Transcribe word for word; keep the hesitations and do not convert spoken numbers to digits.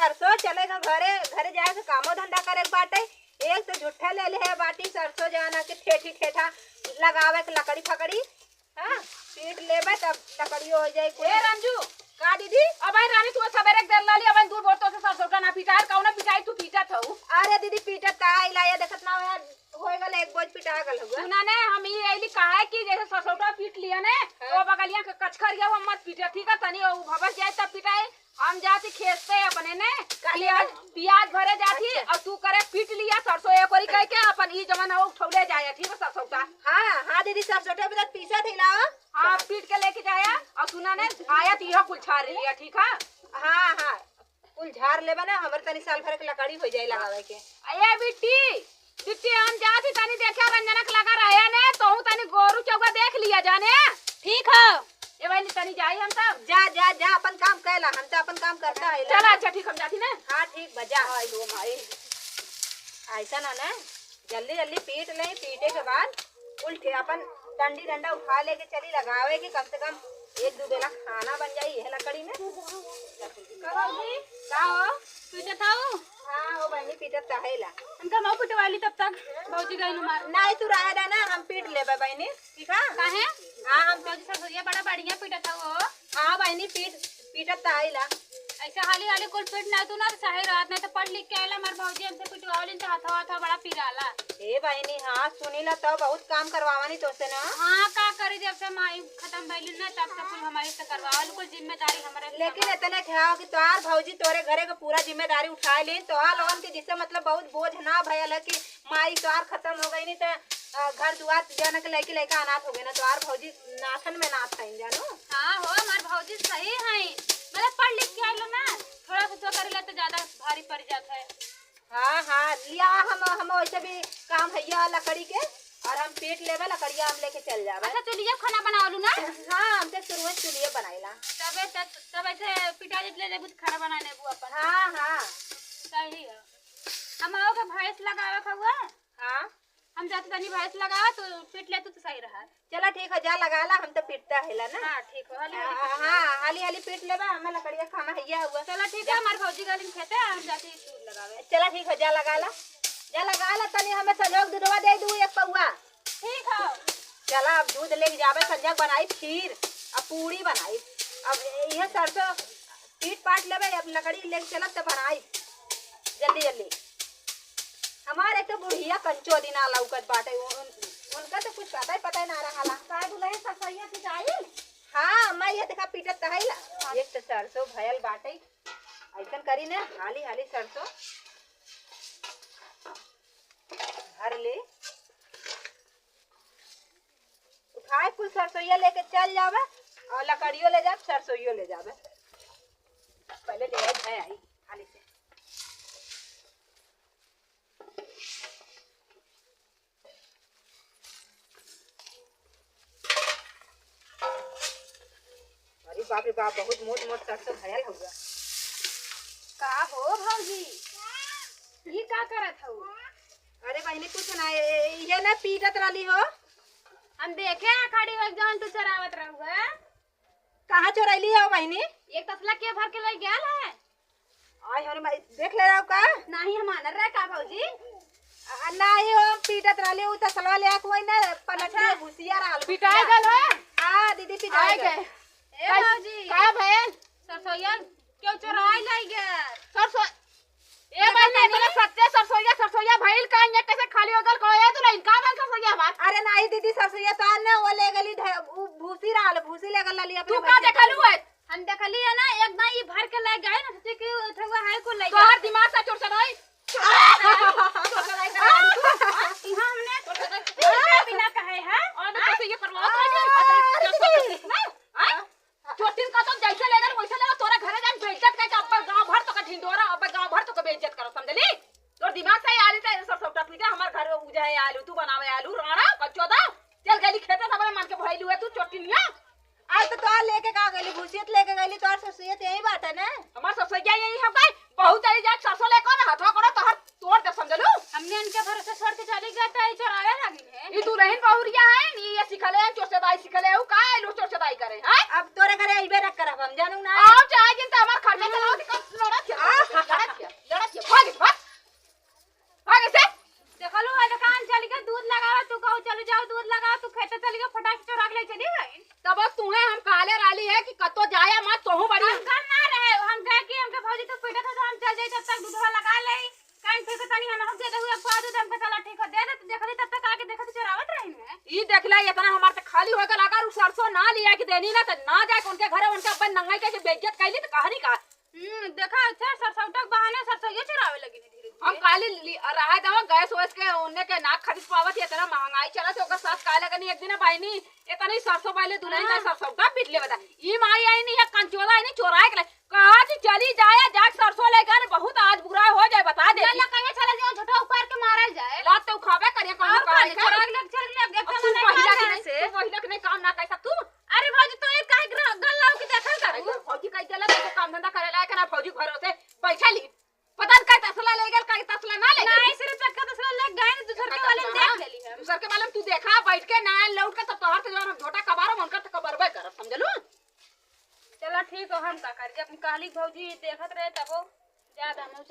सरसों चले का घरे, घरे जाए के कामो धंधा करे के बाटे। एक तो झूठा ले ले है बाटी सरसों जाना के ठेठी ठेठा लगावे के लकड़ी फकड़ी। हाँ, पीट लेबे तब लकड़ियो हो जाए कुल। ए रामजू, का दीदी? अब आई रानी, तू सबेरे के देर लाली, अब आई दूर बोल तो से सरसों का ना पिटाए, कौन पिटाई तू पीटत हऊ? अरे दीदी, पीटत का है, इलाया देखत ना हो यार, होए गल एक बोझ पिटा गल हुआ। सुना ने, हम ई अइली कहा है कि जैसे सरसों का पीट लिया ने, हाँ। तो बगलिया के कचखरिया वो मत पीटे, ठीक है? तनी वो भबस जाए तब पिटाए। हम जाती खेत पे अपने ने, काहे? प्याज, प्याज भरे जाती अच्छा। और तू करे पीट लिया सरसों एक ओरी कह के अपन ई जवन हो उठौले जाए, ठीक है सरसों का? हाँ, हाँ दीदी, सरसों पे तो पीसा थे लाओ। हाँ, पीट के लेके जाया और सुना ने आया तो यह कुल झाड़ लिया, ठीक है? हाँ, हाँ, कुल झाड़ लेबा ना, हमर तनी साल भर के लकड़ी हो जाए लगावे के। ए बिट्टी, बिट्टी, हम जाती तनी देखे रंजनक लगा रहे ने, तोहू तनी गोरू चौका देख लिया जाने। ठीक है। ए बहिनी, तनी जाई हम तब। जा, जा, जा, अपन काम कैला, हम तो अपन काम करता है। चला, अच्छा, ठीक, हम जाती ना। हाँ, ठीक बा, जा। आई हो माई। ऐसा ना ना, जल्दी, जल्दी पीट ले, पीटे के बाद उल्टे अपन डंडी डंडा उठा लेके चली लगावे कि कम से कम एक दो बेला खाना बन जाई यह लकड़ी में। का भौजी? का हो? पीटत हऊ? हाँ, हो बहिनी, पीटत काहे ला? हमका मऊ पिटवाली तब तक भौजी गई मार। नहीं, तू रहे दा ना, हम पीट लेबे बहिनी, ठीक है? काहे? हाँ, हम भौजी सरसोइया बड़ा बढ़िया पीटत हऊ हो। हाँ बहिनी, पीट, पीटत काहे ला? ऐसे हाली हाली कुल पीट ना तू ना तो सही रहत, नहीं तो पढ़ लिख के आइला हमार भौजी हमसे पिटवावलिन तो हथवा हथवा बड़ा पिराला। ए बहिनी, हाँ, सुनीला तो बहुत काम करवावनी तोसे ना। हाँ, का करी, जब से माई खत्म भइली ना, तब से कुल हमारी से करवावल, कुल जिम्मेदारी हमरे से लेकिन संभाल। इतने ख्याल कि तोहार भौजी तोरे घरे के पूरा जिम्मेदारी उठाए लेन, तोहार लोगन के जिससे मतलब बहुत बोझ ना भयल है कि माई तोहार खत्म हो गई, नहीं तो, अ, घर दुआर जाने के लेके लेके अनाथ हो गए ना, तोहार भौजी नाथन में नाथ है, जानू। हाँ हो, हमार भौजी सही है, मतलब पढ़ लिख के आइलो ना, थोड़ा सा तो करेला तो ज्यादा भारी पड़ जात है। हाँ, हाँ, लिया, हम, हम वैसे भी काम है ये लकड़ी के, और हम पीट लेबे, लकड़िया हम लेके चल जाबे। अच्छा, चुलिया खाना बनावलू ना? हाँ, हम तो शुरू में चुलिया बनाइला। तबे त-, तब ऐसे पिटा जित ले जेबू त खाना बना लेबू अपन। हाँ, हाँ। सही है। हम आओ के भैंस लगावे के हुआ। हाँ। हम जाते तनी भैंस लगावा तो पीट ले तू तो सही रहा। चला ठीक है, जा लगा ला, हम तो पीटता है ला ना। हाँ, ठीक हो, हाली हाली हाँ, पीट ले। हाँ, हाली हाली पीट लेबा, हमें लकड़िया खाना है ये हुआ। चला ठीक है, जा। हमार भौजी गलिन खेते, हम जाते दूध लगावे। चला ठीक है, जा लगा ला, जा लगा ला, तनी हमें संजोग दूधवा दे दू एक पौआ। ठीक है। चला अब दूध लेके जाबे, संजोग बनाई खीर, अब पूड़ी बनाई, अब यह सरसों पीट पाट लेबे, अब लकड़ी लेके चलब त बनाई जल्दी जल्दी। हमार एक तो बुढ़िया कंचो दिन आ लौकत बाटे, उन-, उनका तो कुछ पता ही, पता ही ना रहाला। का दुलही सरसोइया पिटाइल? हाँ, मैं ये देखा पीटत तहैला। हाँ। एक तो सरसों भयल बाटे, ऐसन करी ना, हाली हाली सरसों भर ले। उठाए कुल सरसोइया लेके चल जावे और लकड़ियो ले जावे, सरसोइयो ले जावे। पहले ले आए, है आई, हाली से। अरे बाप रे बाप, बहुत मोट मोट सरसों भरल हुआ। का हो भौजी, ई का करत हऊ? अरे बहिनी, कुछ ना, ए, ए, ये ना पीटत रहली हो। हम देखे हैं खड़ी हो जौन तू चरावत रहुआ। कहाँ चोरैली हो बहिनी? एक तसला के भर के ले गया है। आय हो रे माई, देख ले रहो का? नाही, हम आनर रहे का भौजी? आ, नाही हो, पीटत रहली, उ तसलवा ले आके वही ना पलट अच्छा। के घुसिया रहल, पिटाए घुसिया। गल हो? हाँ, दीदी, पिटाए आए गल। गए। ए कल भौजी। का भयल? सरसोइया क्यों चोराई लाई गया? सरसो-, ए देखा बहिनी, तनी। इतना सच्चे सरसोइया, सरसोइया भइल का, ये कैसे खाली हो गल? कहो, ए दुल्हन, का भइल सरसोइया हमार? अरे नाही दीदी, सरसोइया तार ना, वो ले गली ढ-, उ भूसी रहल, भूसी ले गल लाली अपने तू का भैंसे देखलू के। है? हम देखली है ना, एक दाई भर के ले गए ना, सोचे कि उठवा है को ले तोहर गए। दिमाग से चोर चलाई। चोर चलाई, चोर चलाई करा तू। यहाँ हमने बिना कहे है। और तो कैसे ये करवाओ, तो ऐसे, अच्छा, नहीं, हाँ? चोटिन का तो जैसे ले गए, वैसे ले गए, तोरा घरे जाके बेइज्जत करके अब्बे गाँव भर तो का ढिंडोरा, अब्बे गाँव भर तो का बेइज्जत करो, समझली? तोर दिमाग सही आली त सरसों टपनी के हमार घर में उजाए आलू, तू बनावे आलू, राणा, बच्चोदा, चल गली खेते, सबने मन के भइलू है, तू चोटिनिया। आज तो तोहार लेके का गली, घुसियत लेके गली, तोहार ससुरियत यही बात है ना? हमार ससुरिया यही हम कहे, बहुत चली जाए, सरसों ले कौन हाथवा करो, तोहर तोड़ दे, समझलू? हमने इनके भरोसे छोड़ के चली गए, तो ये चोरावे लगी है। ई दुल्हन बहुरिया है, ई ये सिखले है, चोरसदाई सिखले है, ऊ का है, लो चोरसदाई करे, हैं? अब तोरे घरे अइबे न करब हम, जानू ना। आओ, चाहे जिन त हमार खर्चा चलाओ, कि कब लड़ा खेल आ, रहे हो? जब तक दूधवा लगा ले, काहे ठीक है, तनी हम दे दे, अब पा दे, हमके चला ठीक है, दे दे, तो देखली तब तक आके देखत चोरावत रही है। ई देख ले, इतना हमार त खाली हो गल, अगर उ सरसों ना लिया के देनी ना, त ना जाए उनके घरे, उनके अपन नंगाई के बेइज्जत कैली, त कहानी का? हम्म, देखा, अच्छा, सरसौटा के बहाने सरसौइया चोरावे लगी धीरे धीरे। हम काली ली-, रहे दवा, गैस वैस के उन्ने के ना खरीद पावत, इतना महंगाई चलत है, ओकर साथ काहे लगनी एक दिन बहिनी, इतनी सरसों बाले दुल्हन का हाँ। सरसौटा पीट ले बता। ई माई आई नहीं है, कंचोदा आई नहीं, चोराए के ले। कहा जी चली जाए, जाके सरसों लेके आने, बहुत आज बुरा हो जाए, बता दे। चल ना, कहीं चला जाओ, झोटा उपार के मारल जाए। लात तो उखावे करिए, कौन और कहा का है? चोराए के ले, चल ले, अब अब तू तो नहीं महिला खाना की नहीं, से। तू महिला के नहीं काम ना कर सकतू। अरे भौजी, तो एक काहे ग्रह-, गल्लाव के देखल करू? अरे भौजी कह देला, तो काम धंधा करे लायक ना, भौजी घरों से बैठा ली। पता न काहे तसला ले गेल, काहे तसला ना ले गेल। नहीं, सिर्फ एक तसला ले गए, दूसर के वाले में देख लेली हम। दूसर के वाले में तू देखा, बैठ के ना लौट के, तो तोहर से जौन हम झोटा कबारब, उनकर तो कबरबे करब, समझलू? चला ठीक हो, हम का करी, जब कहली भौजी देखत रहे, तब वो ज्यादा हम